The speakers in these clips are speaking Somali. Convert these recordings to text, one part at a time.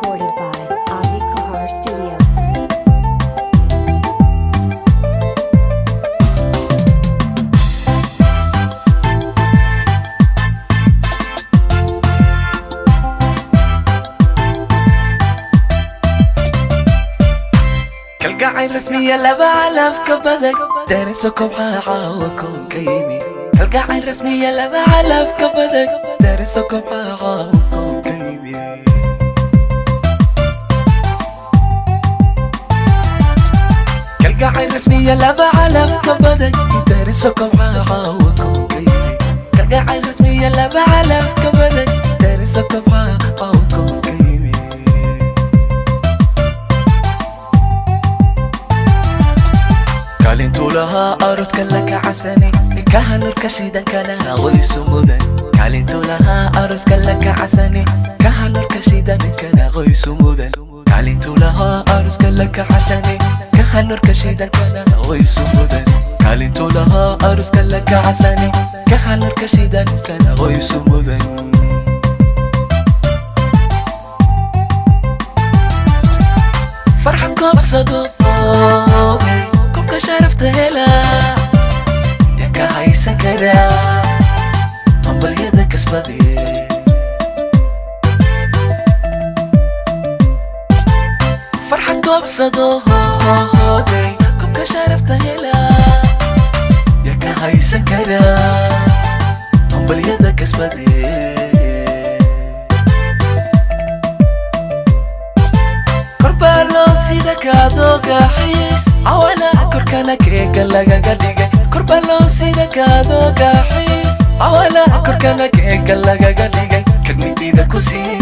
Recorded by Avi Kahar Studio. Kalgacayl rasmiya laba calaf ka badan, dariso kobca caawa koonka yimi. Kalgacayl rasmiya laba calaf ka badan, dariso kobca caawa koonka yimi. Kalgacayl rasmiya laba calaf ka badan, dariso kobca caawa koonka yimi. Kalgacayl rasmiya laba calaf ka badan, dariso kobca caawa koonka yimi. Kaalintuu lahaa aroodka la kacasani, kaha nurka shidankana qoysu mudan. Kaalintuu lahaa arooska la kacasani, kaha nurka shidankana qoysu mudan. Kaalintuu lahaa arooska la kacasani, kaha nurka shidankana qoysu mudan. Kaalintuu lahaa arooska la kacasani, kaha nurka shidankana qoysu mudan. Farxad koobsado, kobka sharafta hela, yaa ka haysan karaa hambalyada kasbade? Farxad koobsado, kobka sharafta hela, yaa ka haysan karaa hambalyada kasbade? Korbalo sida kaadoogaxiis cawala, korkana keega lagaga dhigay. Korbalo sida kaadoogaxiis cawala, korkana keega lagaga dhigay. Kag midida ku sii,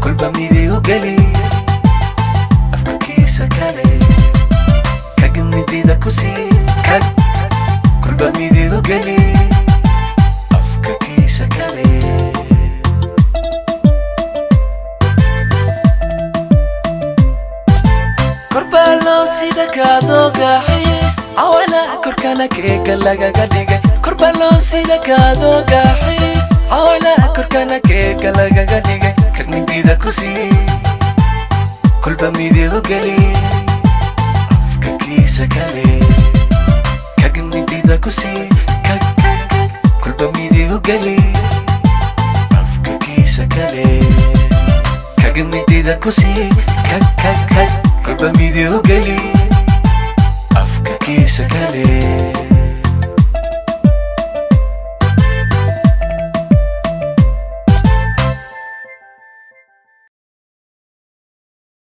kolba midigu geli afka kiisa kale. Kag midida ku sii, kag kolba midigu geli afka kiisa kale. Korbalo sida kaadoogaxiis cawala, korkana keega lagaga dhigay. Korbalo sida kaadoogaxiis cawala, korkana keega lagaga dhigay. Kag midida ku sii, kolba midigu geli afka kiisa kale. Kag midida ku sii, kag kolba midigu geli afka kiisa kale. Kag midida ku sii, kag kag kag kolba midigu geli afka kiisa kale.